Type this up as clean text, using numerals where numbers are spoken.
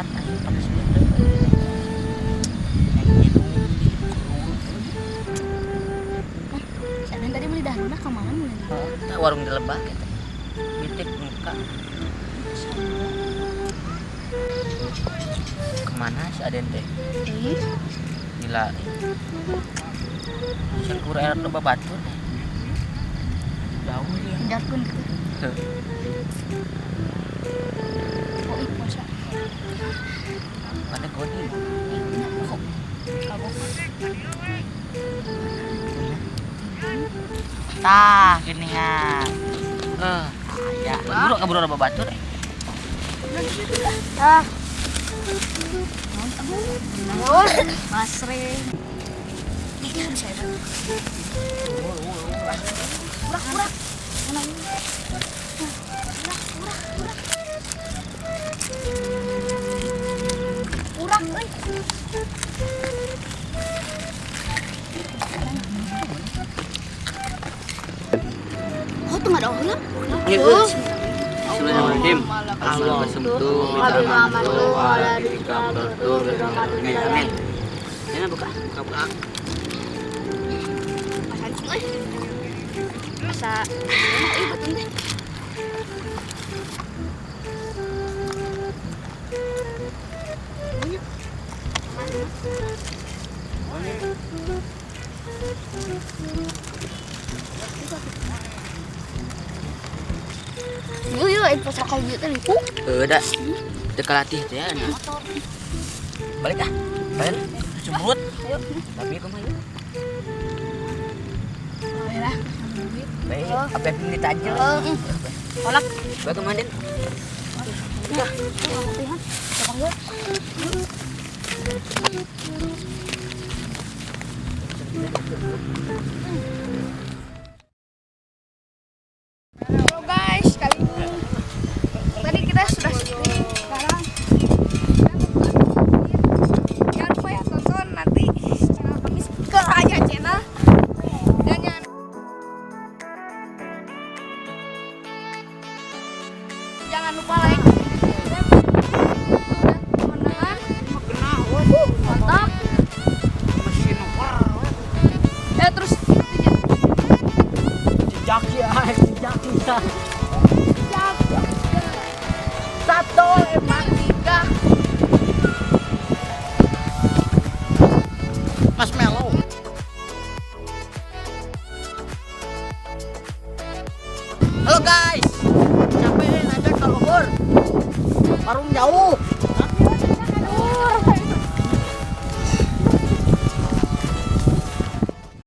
Telat anjing pakai sepeda. Si Aden tadi beli daharna ka mana mun? Tah warung di lebak eta. Bitik muka. Kemana si Aden teh? Ih, Gila. Syukur air loba batur teh. Jauh dia. Ngejarkeun gitu. Heuh. Oh, ih puasa. Mana godi? Nya kok. Kabok. Tah, geuningan. Aya. Buru kaburu loba batur eh. Ah. Naon? Basreng. Ih, bisa ya. Urak, urak. Mana ini? Urak, urak, urak. Urak euy. Oh, tuh nggak ada orang. Iya, Bismillahirrahmanirrahim. Amin. Amin. Ya buka, buka, buka. Asa euy betul teh. Yuk, yuk, info soal gitu nih. Heuh da. Teu kalatih teh ya. Balik ah. Balik. Cemberut. Ayo. Tapi kumaha yuk? Lah. Baik, apa yang ditajil? Kolak. Baik kemana, Den? Ya. Halo guys, kali ini tadi kita sudah syuting, sekarang kita mau buka. Jangan lupa ya tonton nanti channel kami Keraya Channel dan jangan lupa like, subscribe, dan teman-teman. Mantap. Ya terus Jejak ya, jejak ya. Satu, empat, tiga. Mas Melo. Halo guys, capek nanjak ke luhur. Warung jauh.